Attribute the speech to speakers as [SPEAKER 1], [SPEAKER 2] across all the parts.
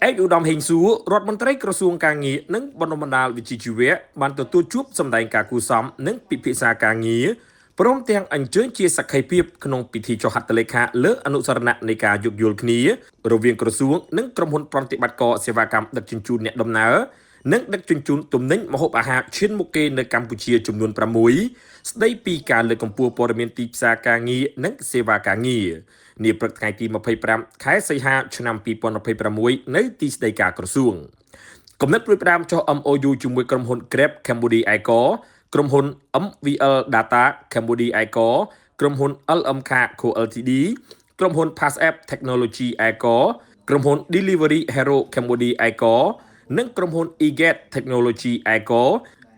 [SPEAKER 1] ឯកឧត្តមហេងសួររដ្ឋមន្ត្រីក្រសួងការងារនិងបណ្ដុះបណ្ដាលវិជ្ជាជីវៈបានទទួលជួបសម្ដែងការគួរសមនិងពិភាក្សាការងារព្រមទាំងអញ្ជើញជាសក្ខីភាពក្នុងពិធីចុះហត្ថលេខាលើអនុស្សរណៈនៃការយោគយល់គ្នារវាងក្រសួងនិងក្រុមហ៊ុនប្រតិបត្តិការសេវាកម្មដឹកជញ្ជូនអ្នកដំណើរនិងដឹកជញ្ជូនទំនិញម្ហូបអាហារឈានមុខគេនៅកម្ពុជាចំនួន6ស្ដីពីការលើកកម្ពស់ព័ត៌មានទីផ្សារការងារនិងសេវាការងារនាព្រឹកថ្ងៃទី25ខែសីហាឆ្នាំ2026នៅទីស្តីការក្រសួងគំនិតផ្ដួចផ្ដើមចុះ MOU ជាមួយក្រុមហ៊ុន Grab Cambodia Eco ក្រុមហ៊ុន MVL Data Cambodia Eco ក្រុមហ៊ុន LMK Co Ltd ក្រុមហ៊ុន PassApp Technology Eco ក្រុមហ៊ុន Delivery Hero Cambodia Eco និងក្រុមហ៊ុន eGate Technology Eco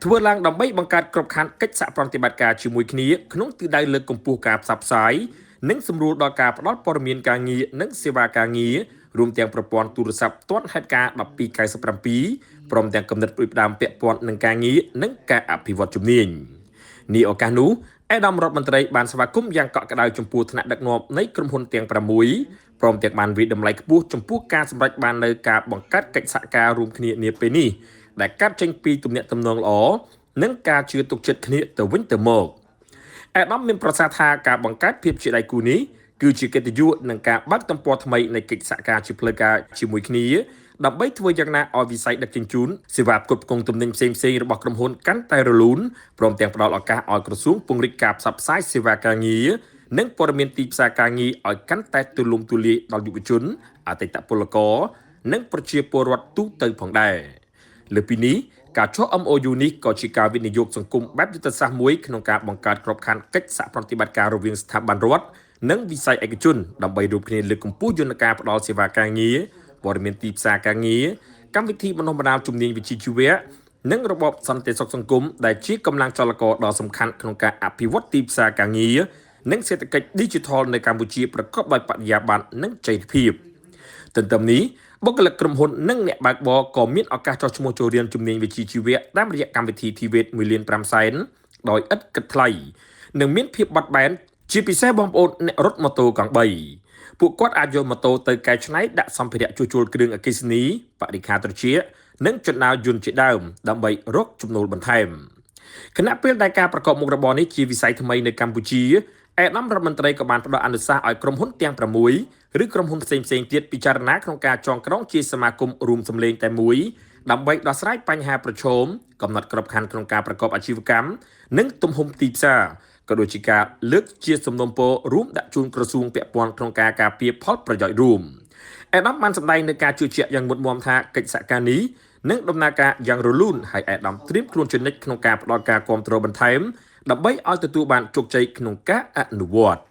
[SPEAKER 1] ធ្វើឡើងដើម្បីបង្កើតក្របខ័ណ្ឌកិច្ចសហប្រតិបត្តិការជាមួយគ្នាក្នុងទិសដៅលើកកម្ពស់ការផ្សព្វផ្សាយនិងសម្រួលដល់ការផ្ដល់ព័ត៌មានការងារនិងសេវាការងាររួមទាំងប្រព័ន្ធទូរស័ព្ទទាន់ហេតុការណ៍1297ព្រមទាំងគំនិតផ្ដួចផ្ដើមពាក់ព័ន្ធនឹងការងារនិងការអភិវឌ្ឍជំនាញនាឱកាសនោះឯកឧត្តមរដ្ឋមន្ត្រីបានស្វាគមន៍យ៉ាងកក់ក្ដៅចំពោះថ្នាក់ដឹកនាំនៃក្រុមហ៊ុនទាំង6ព្រមទាំងបានវាយតម្លៃខ្ពស់ចំពោះការសម្រេចបាននូវការបង្កើតកិច្ចសហការរួមគ្នានាពេលនេះដែលកាត់ចេញពីទំនាក់ទំនងល្អនិងការជឿទុកចិត្តគ្នាទៅវិញទៅមកឯកឧត្តមមានប្រសាសន៍ថាការបង្កើតភាពជាដៃគូនេះគឺជាកិត្តិយសនិងការបើកទំព័រថ្មីនៃកិច្ចសហការជាផ្លូវការជាមួយគ្នាដើម្បីធ្វើយ៉ាងណាឲ្យវិស័យដឹកជញ្ជូនសេវាផ្គត់ផ្គង់ទំនិញផ្សេងៗរបស់ក្រុមហ៊ុនកាន់តែរលូនព្រមទាំងផ្ដល់ឱកាសឲ្យក្រសួងពង្រីកការផ្សព្វផ្សាយសេវាការងារនិងព័ត៌មានទីផ្សារការងារឲ្យកាន់តែទូលំទូលាយដល់យុវជនអតីតពលករនិងប្រជាពលរដ្ឋទូទៅផងដែរលើពីនេះការចុះ MOU នេះក៏ជាការវិនិយោគសង្គមបែបយុទ្ធសាស្ត្រមួយក្នុងការបង្កើតក្របខ័ណ្ឌកិច្ចសហប្រតិបត្តិការរវាងស្ថាប័នរដ្ឋនិងវិស័យឯកជនដើម្បីរួមគ្នាលើកកម្ពស់យន្តការផ្ដល់សេវាការងារព័ត៌មានទីផ្សារការងារកម្មវិធីបណ្ដុះបណ្ដាលជំនាញវិជ្ជាជីវៈនិងរបបសន្តិសុខសង្គមដែលជាកម្លាំងចលករដ៏សំខាន់ក្នុងការអភិវឌ្ឍទីផ្សារការងារនិងសេដ្ឋកិច្ច Digital នៅកម្ពុជាប្រកបដោយបរិយាបន្ននិងចីរភាពទន្ទឹមនេះបុគ្គលិកក្រុមហ៊ុននិងអ្នកបើកបរក៏មានឱកាសចុះឈ្មោះចូលរៀនជំនាញវិជ្ជាជីវៈតាមរយៈកម្មវិធី TVET 1លាន5សែនដោយឥតគិតថ្លៃនិងមានភាពបត់បែនជាពិសេសបងប្អូនអ្នករត់ម៉ូតូកង់3ពួកគាត់អាចយកម៉ូតូទៅកែច្នៃដាក់សម្ភារៈជួសជុលគ្រឿងអគ្គិសនីបរិក្ខារត្រជាក់និងជណ្ដើរយន្តជាដើមដើម្បីរកចំណូលបន្ថែមខណៈពេលដែលការប្រកបមុខរបរនេះជាវិស័យថ្មីនៅកម្ពុជាឯកឧត្តមរដ្ឋមន្ត្រីក៏បានផ្ដល់អនុសាសន៍ឲ្យក្រុមហ៊ុនទាំង6ឬក្រុមហ៊ុនផ្សេងៗទៀតពិចារណាក្នុងការចងក្រងជាសមាគមរួមសម្លេងតែមួយដើម្បីដោះស្រាយបញ្ហាប្រឈមកំណត់ក្របខ័ណ្ឌក្នុងការប្រកបអាជីវកម្មនិងទំហំទីផ្សារក៏ដូចជាការលើកជាសំណូមពររួមដាក់ជូនក្រសួងពាក់ព័ន្ធក្នុងការការពារផលប្រយោជន៍រួមឯកឧត្តមបានសម្ដែងនៅការជឿជាក់យ៉ាងមុតមមថាកិច្ចសហការនេះនឹងដំណើរការយ៉ាងរលូនហើយឯកឧត្តមត្រៀមខ្លួនជានិច្ចក្នុងការផ្ដល់ការគាំទ្របន្ថែមដើម្បីឲ្យទទួលបានជោគជ័យក្នុងការអនុវត្ត។